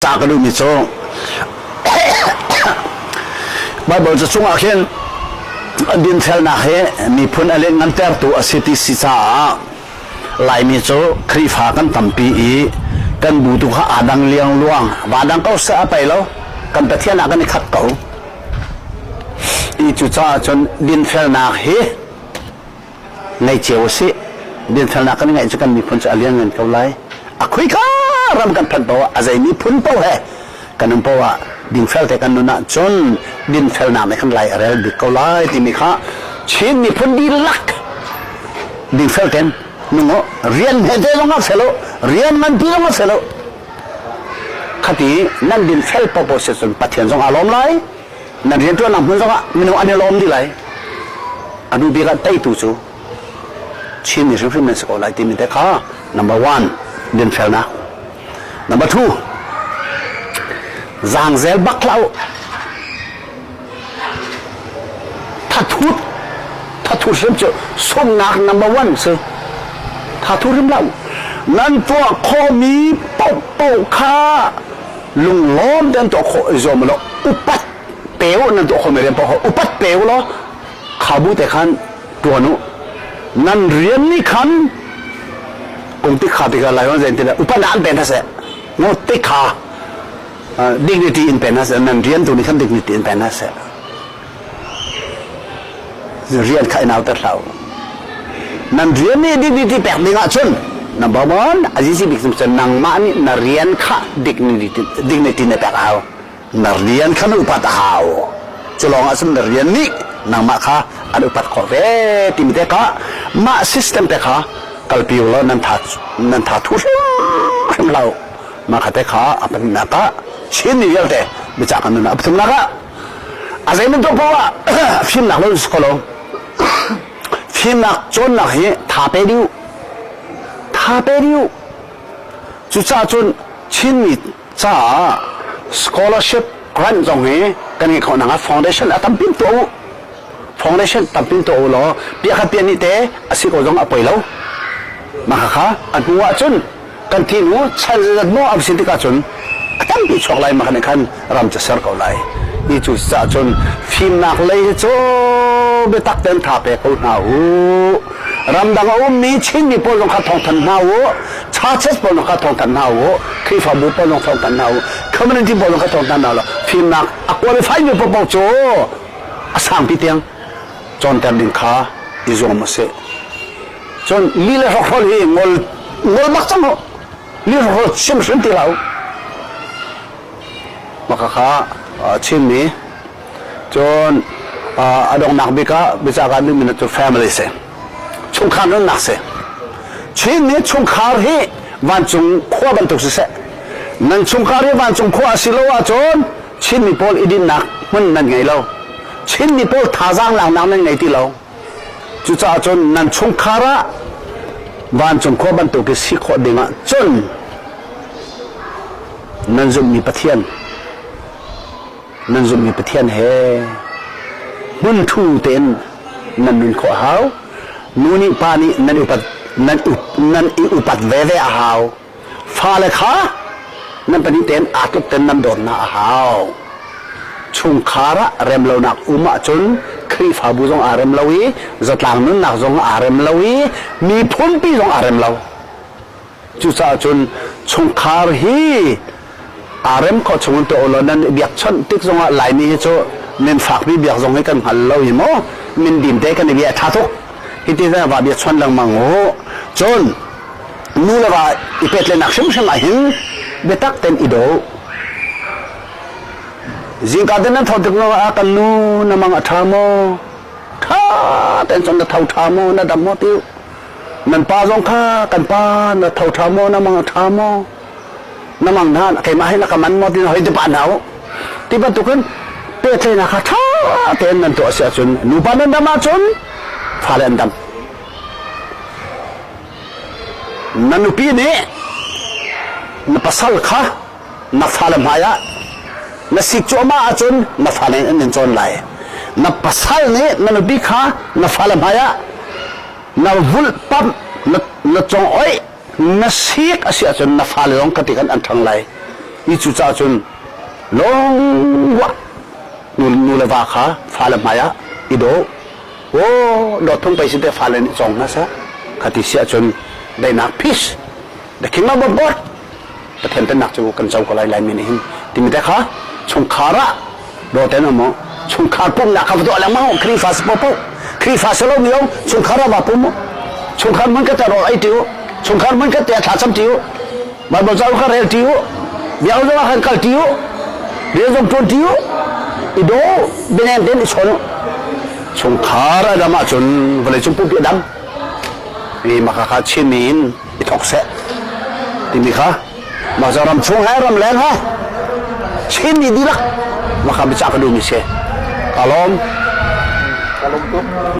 Ta ka duhmi cu Bible ca chungah khin dinfelnak hi miphun a lianngantertu a si ti si caah Laimi cu Khrihfa kan tampi i kan bu tu kha aa dang liangluang va dang ko seh a pei lo kan Pathian ah kan i khat ko. I cucaah cun dinfelnak hi ngei cio u sih. Dinfelnak kan ngeih cu kan miphun cu a lianngan ko lai. A khuika ram kan phanh paoh ah a zei miphun paoh he kan um paoh ah dinfel te kan nun ahcun dinfelnak nih khan lai a rel bik ko lai timi kha Chin miphun dihlak dinfel ten nung u rian hmete zong ah fel u rian nganpi zong ah fel u khati nan dinfel paohpaoh si cun Pathian zong aa lawm lai nan rianṭuannak hmun zongah minung an i lawm dih lai a hnu bik ah teitu cu Chinmi hrimhrim nan si ko lai timi te kha number one dinfelnak number two zaangzel bak hlah u thathut thathut hrim cu sumnak number one si thathut hrim hlah u nan tuah khawhmi paohpaoh kha lunglawm te an tuah khawh i zuam law upat pe u nan tuah khawhmi rian paoh upat pe u law kha bu te khan tuan u nan rian nih khan kum tik kha tikah lai zein ti upat an pen hna seh ngo tik kha dignity in pen hna seh nan rian tu nih khan dignity in pen hna seh rian kha in auter hlah u nan rian nih dignity pek ding ahcun number one azizi bik cu nangmah nih na rian kha dignity dignity na pek a hau na rian kha na upat a hau cu lawng ahcun na rian nih nangmah kha an upat khawh ve timi te kha mah system te kha kalpi u law nan tha nan tha thu hrimhrim hlah u mah kha te kha a pahnihnak ah Chin mi vialte biacah kan nun ah a pathumnak ah A zei bantuk paoh ah fimnak lo si kho lo. Fimnak cawnnak hi tha pe dih u. Tha pe dih u. Cucaah cun Chinmi caah scholarship grant zong hi kan ngeih khawh nakhnga foundation a tampin tuah u. Foundation tampin tuah u law piakhat piah nih te a si ko zong a poi lo. Mah kha a hnu ah cun kan thi hnu chan zeizat maw a si tikah cun a tampi chuak lai mah khan ram cu ser ko lai ni cu caah cun fimnak lei hi cu biatak ten tha pe ko hna u ramdang a ummi Chinmi pawl zong kha thawngthan hna u churches pawl zong kha thawngthan hna u Khrihfabu pawl zong thawngthan hna u community pawl zong kha thawngthan hna u fimnak a qualify mi paohpaoh cu a sangpi tiang cawnter ding kha i zuam a si Cun li le hrokhrawl hi ngol ngol bak cang u. Li hrokhrawl chim hrim ti hlah u. Maka kha chimmi cun a donghnak bik ah bica kan duhmi cu family si. Chungkhar nunnak si. Chinmi chungkhar hi vancung khua bantuk siseh. Nan chungkhar hi vancung khua a si lo ahcun Chinmi pawl i dinnak hmun nan ngei lo. Chinmi pawl thazaang laknak nan ngei ti lo. Cucaah cun nan chungkhar ah vancung khua bantuk i si khawh dingah cun nan zumhmi Pathian nan zumhmi Pathian he hmunthu tein nan nun khawh a hau. Nu nih pa nih nan upat nan up nan i upat veve a hau. Fale kha nan pahnih tein aa tluk ten nan dawtnak a hau. Chungkhar ah remlonak um ahcun Khrihfabu zong aa rem lo i zatlang nunnak zong aa rem lo i miphunpi zong aa rem lo. Cucaah cun chungkhar hi aa rem khawh chung in tuah u law nan i biakchawnh tik zongah Laimi hi cu min fakmi biak zong hi kan hngal lo hi maw min dim te kan i bia a ṭha tuk. Hiti va bia chawnh lengmang u. Cun nu le va i pehtlaihnak hrimhrim ah hin biatak tein i daw. Zingka te nan tho tik ah kan nu na mang a ṭha maw? Ṭha tein cun na tho ṭha maw? Na dam maw ti u. Nan pa zong kha kan pa na tho ṭha maw? Na mang a ṭha maw? Na mang hna keimah hi na ka man maw ti hoi ti pa hna u. Ti bantukin pehtlaihnak kha ṭha tein nan tuah si ahcun nupa nan dam ahcun fale an dam. Na nupi nih na pasal kha na fale hmaiah na sik cuahmah ahcun na fale nih an in cawn lai. Na pasal nih na nupi kha na fale hmaiah na vulhpamh, na, na congoih, na sik a si ahcun na fale zong ka ti kan an ṭhang lai. Hi cu caah cun lawngwah nu le va kha fale hmai ah i daw. Aw dawt phung pei si te fale nih cawng hna seh. Khati si ahcun daihnak peace the kingdom of God Pathian pennak cu kan co ko lai Laimi nih hin timi te kha chungkhar ah dawten um u chungkhar pumhnak kha va tuah lengmang u Khrihfa si popo Khrihfa si lo mi um chungkhar ah va pum u chungkhar hmun khat rawl ei ti u chungkhar hmun khat te thla cam ti u Bible ca kha rel ti u biak zong ah khan kal ti u rian zong ṭuan ti u i daw bianem tein i chawn u chungkhar a dam ahcun vawleicung pumpi a dam i maka kha Chinmi in i thawk seh timi kha mah cu ram chung he ram leng he Chinmi dihlak maka biacah ka duhmi si. Ka lawm. Ka lawm tuk.